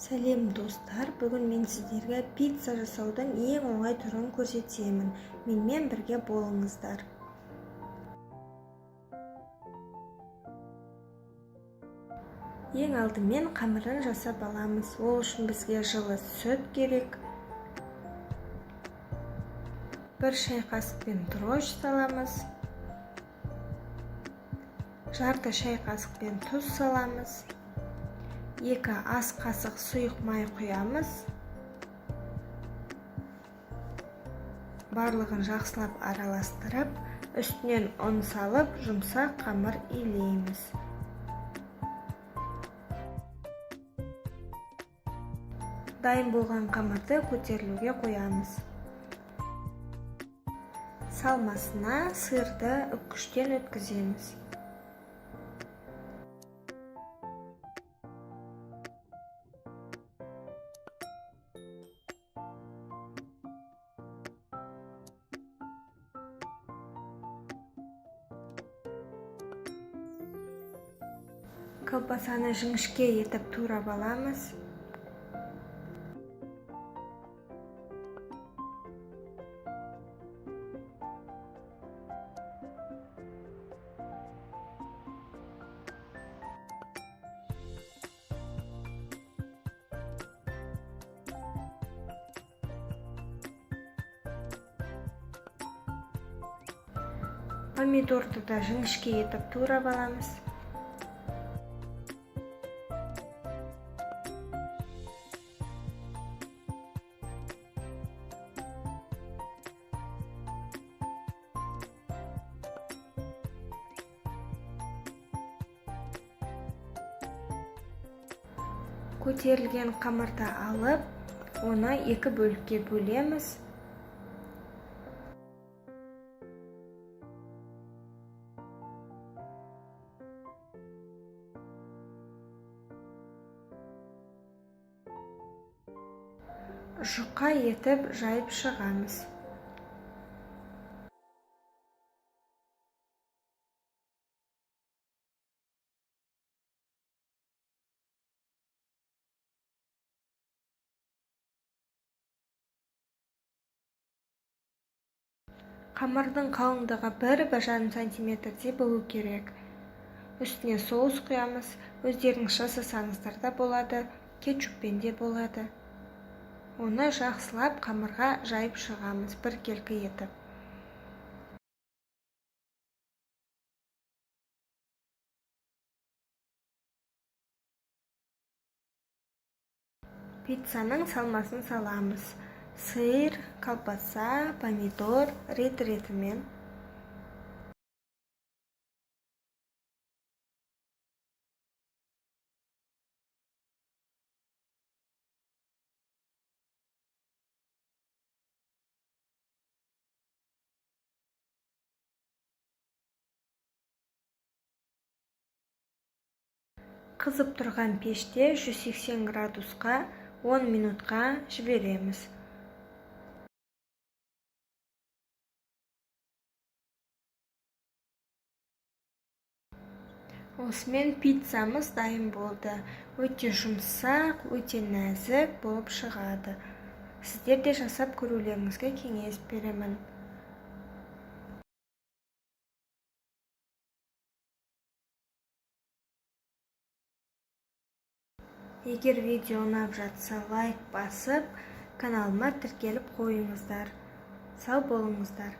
Сәлем, достар! Бүгін мен сіздерге пицца жасаудың ең оңай түрін көрсетемін. Менімен бірге болыңыздар. Ең алдымен қамырын жасап аламыз. Ол үшін бізге жылы сүт керек. 1 шай қасықпен дрожж саламыз. Жарты шай қасықпен тұз саламыз. 2 ас қасық сұйық май құямыз. Барлығын жақсылап араластырып, үстінен ұн салып, жұмсақ қамыр илейміз. Дайын болған қамырды көтерілуге қоямыз. Салмасына сырды үккіштен өткіземіз. Колбасаны жіңішке етіп турап аламыз. Помидорды да жіңішке етіп турап аламыз. Көтерілген қамырды алып, оны 2 бөлікке бөлеміз. Жұқа етіп жайып шығамыз. Қамырдың қалыңдығы 1-1,5 сантиметрдей болу керек. Үстіне соус құямыз. Өздеріңіз жасасаңыздар да болады, кетчуппен де болады. Оны жақсылап қамырға жайып шығамыз, біркелкі етіп. Пиццаның салмасын саламыз. Сыр, колбаса, помидор рет-ретімен. Қызып тұрған пеште 180 градусқа 10 минутқа жібереміз. Осымен пиццамыз дайын болды. Өте жұмсақ, өте нәзік болып шығады. Сіздер де жасап көрулеріңізге кеңес беремін. Егер видео ұнап жатса, лайк басып, каналыма тіркеліп қойыңыздар. Сау болыңыздар.